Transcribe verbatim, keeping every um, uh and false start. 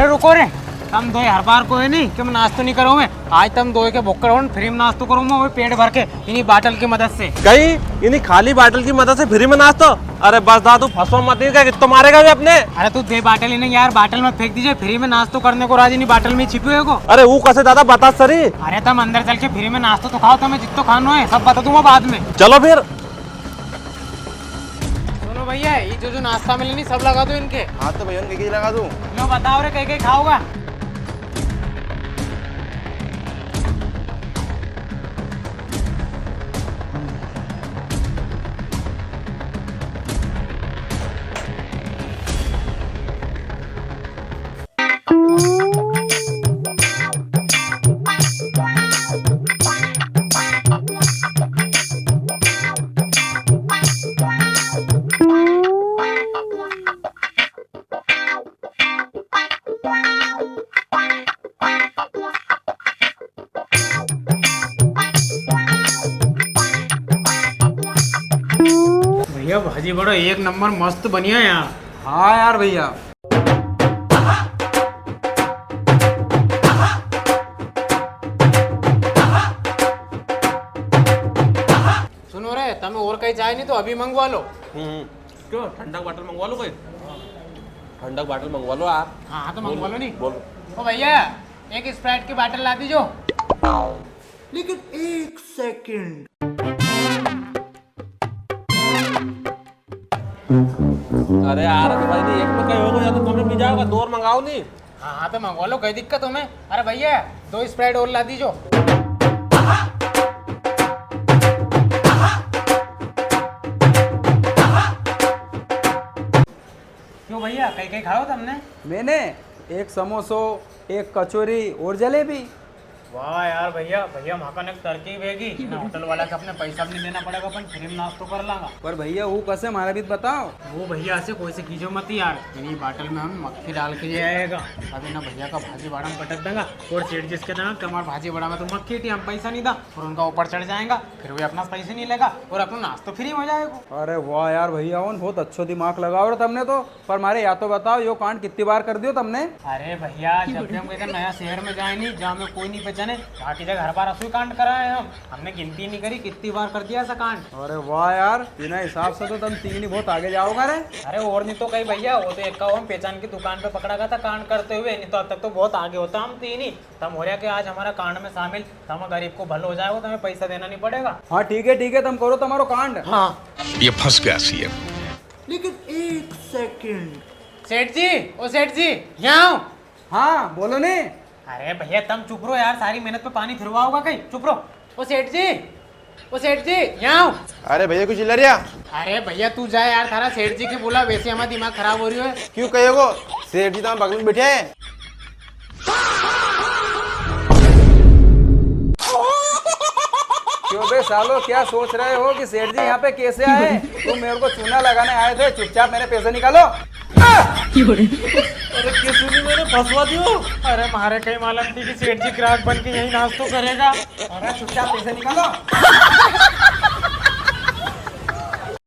अरे रुको रे, तम दोई हर बार को है नी कि मैं नाश्तो नी करूँ मैं। आज तम दोई के भुक्कड़ होन, फ्री में नाश्तो करूँ मैं, वो पेट भर के, इन्हीं बाटल की मदद से। कई इन्हीं खाली बाटल की मदद से फ्री में नाश्तो? अरे बस दादू, फंसो मत, इनका कित्तो मारेगा भी अपने। अरे तू दे बाटल इन्हें यार, बाटल मत फेंक दीजिए, फ्री में नाश्तो करने को राजी नी, बाटल में ही छिपी हुए को। अरे वो कसे दादा, बता सरी। अरे तम अंदर चल के फ्री में नाश्तो तो खाओ, तमें जित्तो खानो है सब बता दूंगा बाद में। चलो फिर। सुनो भैया, ये जो जो नाश्ता मिले नी, सब लगा दो इनके। हाँ तो भैया, उनके की लगा दूँ? लो बताओ रे, कई कई खाओगा? भैया, भाजी बड़ा एक नंबर मस्त बनिया यार। हाँ यार भैया। सुनो रे, तमे और कई चाय नी तो अभी मंगवा लो। हम्म, हम्म। क्यों, ठंडा बाटल मंगवा लो कोई? ठंडा बाटल मंगवा लो आप। हाँ, हाँ, तो मंगवा लो नी। बोलो। ओ भैया, एक स्प्राइट की बाटल ला दीजो। लेकिन एक सेकंड। अरे यार, अभी भाई, एक में कई होगा, या तो तमे पी जाओगा, दो और मंगाओ नी। हाँ, हाँ, तो मंगवा लो, कई दिक्कत हमें। अरे भैया, दो स्प्राइट और ला दीजो। क्यों भैया, कई कई खाओ तमने? मैंने एक समोसो, एक कचौरी और जलेबी। वाह यार भैया, भैया, म्हाकन एक तरकीब हैगी। इना होटल वाला के अपने पैसा भी नी देना पड़ेगा, अपन फ्री में नाश्तो कर लांगा। पर भैया, वो कसे, म्हारा भी बताओ। वो भैया, असे कोई से कीजो मत यार, इनी बाटल में हम मक्खी डाल के ले आएगा। अब इना भैया का भाजी बड़ा में पटक देंगा और सेठ जी से कह देंगा कि हमारा भाजी बड़ा में तो मक्खी थी, हम पैसा नी दा, और उनका ऊपर चढ़ जाएगा, फिर वे अपना पैसा नी लेगा और अपना नाश्तो फ्री हो जाएगा। अरे वाह यार भैया, उन बहुत अच्छो दिमाग लगाओ रे तमने तो। पर म्हारे या तो बताओ, यो कांड कितनी बार कर दियो तमने? अरे भैया, जब भी हम कहीं नया शहर में जाए नी, जहाँ में कोई नी पहचाने, वहाँ की जगह हर बार असो ही कांड कराए हम। हमने गिनती नी करी, कितनी बार कर दिया ऐसा कांड। अरे वाह यार, इना हिसाब से तो तम तीन ही बहुत आगे जाओगा रे। अरे और नी तो कई भैया, वो तो एक का हम पहचान की दुकान पे पकड़ा गया था कांड करते हुए, नी तो अब तक तो बहुत आगे होता हम तीन ही। तम हो रहा कि आज हमारा कांड में शामिल, तम गरीब को भलो हो जाएगा, तमें पैसा देना नी पड़ेगा। हाँ ठीक है, ठीक है, तम करो तमारो कांड। हाँ। ये फंस गया सीएम। लेकिन एक सेकंड। सेठ जी, ओ सेठ जी, यहाँ आओ। हाँ, बोलो ने। अरे भैया, तम चुप रो यार, सारी मेहनत पे पानी फिरवाओगा कई? चुप रो। ओ सेठ जी, ओ सेठ जी, यहाँ आओ। अरे भैया, कुछ चिल्ला रिया? अरे भैया, तू जा यार, थारा सेठ जी के बोला, वैसे हमारा दिमाग खराब हो रियो है। क्यों कहेगो? सेठ जी तो बगल में बैठे हैं। क्यों बे सालो, क्या सोच रहे हो कि सेठ जी यहाँ पे कैसे आए? तुम मेरे को चूना लगाने आए थे, चुपचाप मेरे पैसे निकालो। अरे किसी ने मैंने फंसवा दियो। अरे म्हारे कई मालूम थी कि सेठ जी ग्राहक बन के यही नाश्तो करेगा। अरे चुपचाप पैसे निकालो।